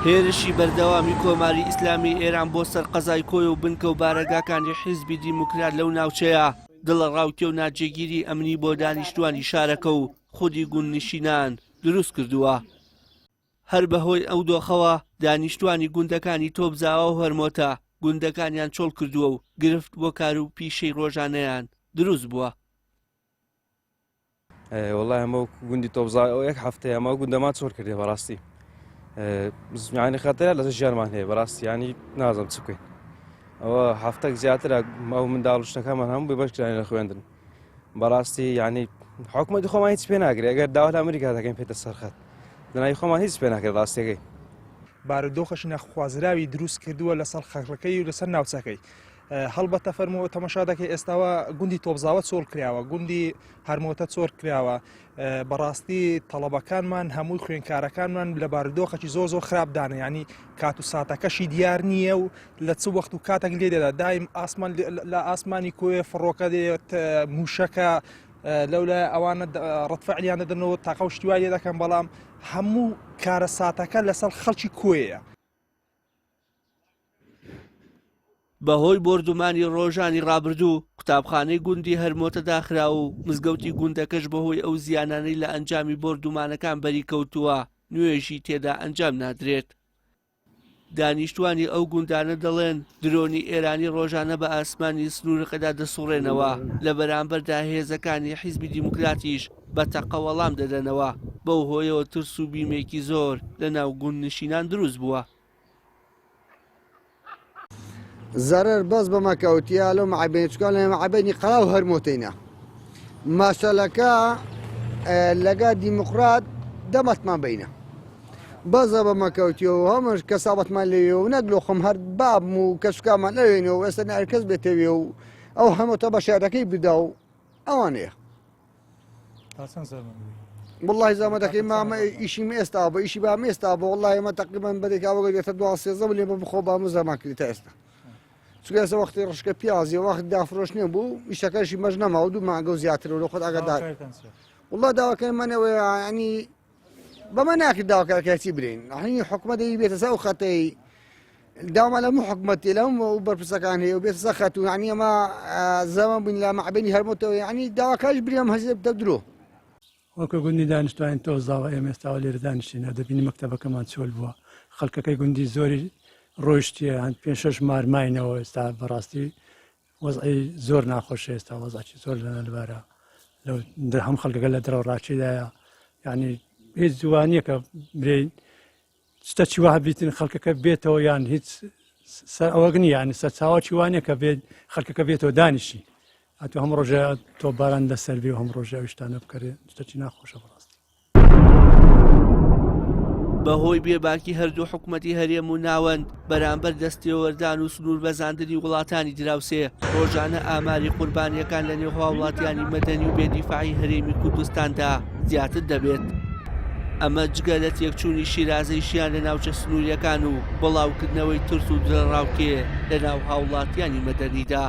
هێرشی بەردەوامی کۆماری ئیسلامی ئێران بۆ سەر قەزای کۆیە و بنکە و بارەگاکانی حیزبی دیموکرات لەو ناوچەیە دڵەڕاوکێ و ناجێگیری ئەمنی بۆ دانیشتوانی شارەکە و خودی گوندنشینان دروست کردووە. هەر بەهۆی ئەو دۆخەوە دانیشتوانی گوندەکانی تۆپزاوا و هەرمۆتە گوندەکانیان چۆڵ کردووە و گرفت بۆ کار و پیشەی ڕۆژانەیان دروست بووە. وەڵای ئەمە گوندی تۆپزا ئەو یەک هەفتەیە ئەمە گوندەمان چۆر کردێ بەڕاستی ینی خەتەرە لەسەر ژیانمان هەیە بەڕاستی ینی نازم چ بکەین ئەوە هەفتەک زیاترە ئەو منداڵ شتەکەمان هەموو بێ بەشکرانی لە خوێندن بەڕاستی ینی حکومەتی خۆمان هیچ پێ ناگرێ ئەگەر داوا لە ئەمریکا دەکەین پێتە سەرخەت لەناوی خۆمان هیچ پێ ناکرێت ڕاستیەکەی. بارودۆخەشی نەخوازراوی دروست کردووە لەسەر خەڵکەکەی و لەسەر ناوچەکەی هەڵبەتە فەرموو تەمەشا دەکەی ئێستاوە گوندی تۆپزاوە چۆڵ کراوە گوندی هەرمۆتە چۆر کراوە بەڕاستی تەڵەبەکانمان هەمووی خوێنکارەکانمان لە بارودۆخەکی زۆر زۆر خراپدانە ینی کات و ساتەکەشی دیار نییە و لە چ وەخت و کاتێک لێ دەدا دایم ئاسمان لە ئاسمانی کۆێ فڕۆکە دێت موشەکە لەولا ئەوانە ڕەتفعلیان دەدەنەوە تاقە و شتیوای لێ دەکەن بەڵام هەموو کارەساتەکە لەسەر خەڵکی کۆیە. بەهۆی بۆردومانی ڕۆژانی ڕابردوو قوتابخانەی گوندی هەرمۆتە داخرا و مزگەوتی گوندەکەش بەهۆی ئەو زیانانەی لە ئەنجامی بۆردومانەکان بەریکەوتووە نوێژی تێدا ئەنجام نادرێت. دانیشتوانی ئەو گوندانە دەڵێن درۆنی ئێرانی ڕۆژانە بە ئاسمانی سنوورەکەدا دەسوڕێنەوە، لە بەرامبەردا هێزەکانی حیزبی دیموکراتیش بە تەقە وەڵام دەدەنەوە، بەو هۆیەوە ترس و بیمێکی زۆر لە ناو گوندنشینان دروست بووە. زەرەر بەس بەمە کەوتیە لەو مەعەبەینە چکان لە مەعەبەینی قەڵا و هەرمۆتەینە مەسەلەکە لەگە دیموکرات دەمەتمان بینە بەزە بەمە کەوتیە و هەمش کەسابەتمان لێ و نەک لۆ خۆم هەر بابم و کەسوکامان ئەوێنەوە ئێستا نەکەس بێتەوێ و ئەو هەمەتە بە شارەکەی بدا و ئەوانەیە والله زامەتەکەی مامە ئیشی ئێستا بە ئیشی بام ئێستا بۆ والله ئێمە تقریبا بەرێکاوە دێتە دو سێزە لێ بە بخۆ بام زەمان کرد تا ئێستا چونکە ئێستا وەختی ڕشکە پیازی وەخت دافرۆشتنێ بوو ئیشەکەشی مەژ نەما و دوو مانگە و زیاتر و لە خۆت ئاگادار والله داواکەی منەوەیە ینی بەمە ناکرد داواکارکەچی برین هەنی حکومەت دەی بێتە سەر ئەو خەتەی داوامان لە هەموو حکومەتی لە هەموو بەرپرسەکان هەیە و بێتە سەر خەت و یعنی ئەمە زەمە بووین لە مەعبەنی هەرمۆتەوە یعنی داواکاریش بریم هەزێ بدە درۆ. وەکو گوندی دانیشتوانی تۆزاوە ئێمە ئێستاوە لێرە دانیشتینە دەبینی مەکتەبەکەمان چۆل بووە خەڵکەکەی گوندی زۆری ڕۆیشتیە هەند پێ شەش مار ماینەوە ئێستا بەڕاستی وەزعی زۆر ناخۆشە ئێستا وەزعی زۆر لە نالبارە لەو هەم خەڵکەکە لە دڕەو ڕاچیدایە یعنی هیچ زوانیە کە برێن شتە چی واه بیتن خەڵکەکە بێتەوە یان هیچ سەر ئەوەک نییە ینی سەرچاوە چی وانە کە بێت خەڵکەکە بێتەوە دانیشی ئەتو هەم ڕۆژە تۆپباران لەسەر بێ و هەم ڕۆژە ئەو شتانە بکەرێ شتەکی ناخۆشە بەڕاستی. بەهۆی بێباکی هەردوو حکومەتی هەرێم و ناوەند بەرامبەر دەستێوەردان و سنووربەزاندنی وڵاتانی دراوسێ، ڕۆژانە ئاماری قوربانییەکان لەنێو هاوڵاتیانی مەدەنی و بێدیفاعی هەرێمی کوردستاندا زیاتر دەبێت. ئەمە جگە لە تێکچوونی شیرازەی ژیان لە ناوچە سنوورییەکان و بڵاوکردنەوەی ترس و دڵەڕاوکێ لەناو هاوڵاتیانی مەدەنیدا.